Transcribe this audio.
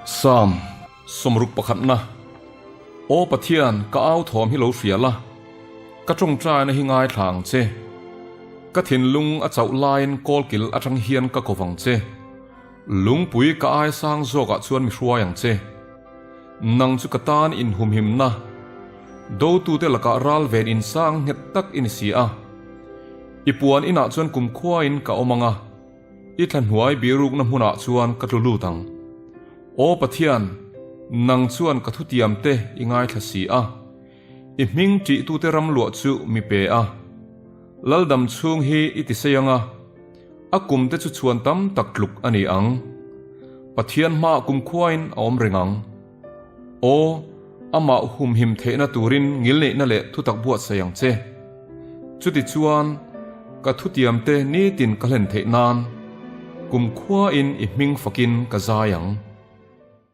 Psalm sawmruk pakhatna, Aw Pathian, ka au thawm hi lo hria la, ka tawngtaina hi ngaithla ang che. Ka thinlung a chauh laiin kawlkil atang hian ka ko vang che. Lungpui ka ai sang zawkah chuan mi hruai ang che. Nang chu ka tan inhumhimna, dotute lakah ral ven insang nghet tak i ni si a. I puan inah chuan kumkhuain ka awm ang a, i thla hnuai birukna hmunah chuan ka tlu lut ang. Aw Pathian, nang chuan ka thutiamte i ngaithla si a, i hming ṭihtute ram luah chu mi pe a. Laldam chhung hi i ti sei ang a, a kumte chu chhuan tam tak tluk a ni ang. Pathian hmaah kumkhuain a awm reng ang. Aw, amah humhim theihna turin ngilneihna leh thutak buatsaih ang che. Chutichuan, ka thutiamte nitin ka hlen theih nan, kumkhuain i hming fakin ka zai ang.